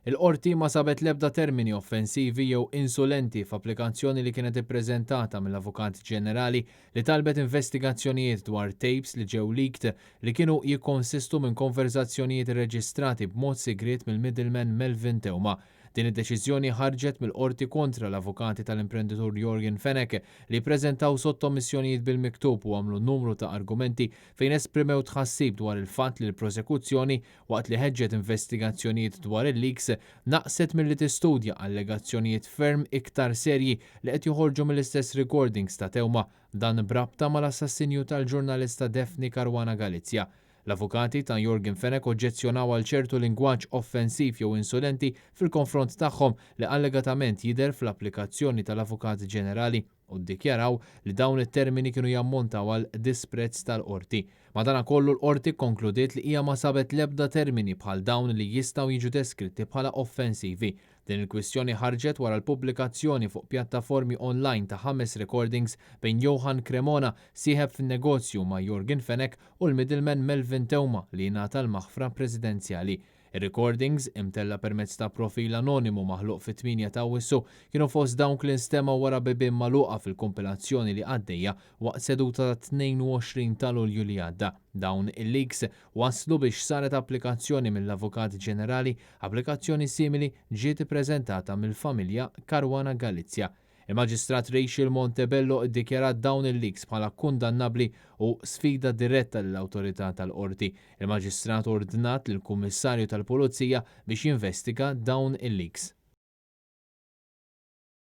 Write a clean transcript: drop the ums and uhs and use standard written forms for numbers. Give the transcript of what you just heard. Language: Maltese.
Il-Qorti ma sabet l-ebda termini offensivi jew insulenti f'applikazzjoni li kienet ippreżentata mill-Avukat Ġenerali li talbet investigazzjonijiet dwar tapes li ġew leaked li kienu jikkonsistu minn konverżazzjonijiet irreġistrati b'mod sigriet mill-middleman Melvin Theuma. Din id-deċiżjoni ħarġet mill-Qorti kontra l-avukati tal-imprenditur Yorgen Fenech li ppreżentaw sottomissjonijiet bil-miktub u għamlu numru ta' argumenti fejn esprimew tħassib dwar il-fatt li l-prosekuzzjoni, waqt li ħeġġet investigazzjonijiet dwar il-leaks, naqset milli tistudja allegazzjonijiet ferm iktar serji li qed joħorġu mill-istess recordings ta' Theuma, dan b'rabta mal-assassinju tal-ġurnalista Daphne Caruana Galizia. L-avukati ta' Yorgen Fenech oġġezzjonaw għal ċertu lingwaġġ offensiv jew insulenti fil-konfront tagħhom li allegatament jidher fl-applikazzjoni tal-Avukat Ġenerali u ddikjaraw li dawn it-termini kienu jammontaw għal disprezz tal-qorti. Madanakollu l-qorti kkonkludiet li hija ma sabet l-ebda termini bħal dawn li jistgħu jiġu deskritti bħala offensivi. Din il-kwistjoni ħarġet wara l-pubblikazzjoni fuq pjattaformi online ta' ħames recordings bejn Johann Cremona, sieħeb fin-negozju ma' Yorgen Fenech, u l-middleman Melvin Theuma li ngħata l-maħfra presidenzjali. Ir-recordings, imtella' permezz ta' profil anonimu maħluq fit-8 ta' Awwissu, kienu fost dawk li nstemgħu wara bibien magħluqa fil-kumpilazzjoni li għaddejja waqt seduta tat-22 ta' Lulju li għadda. Dawn il-leaks wasslu biex saret applikazzjoni mill-Avukat Ġenerali, applikazzjoni simili ġiet ippreżentata mill-familja Caruana Galizia. Il-Maġistrat Rachel Montebello ddikjarat dawn il-leaks bħala kundannabbli u sfida diretta lill-awtorità tal-Qorti. Il-Maġistrat ordnat lill-Kummissarju tal-Pulizija biex jinvestiga dawn il-leaks.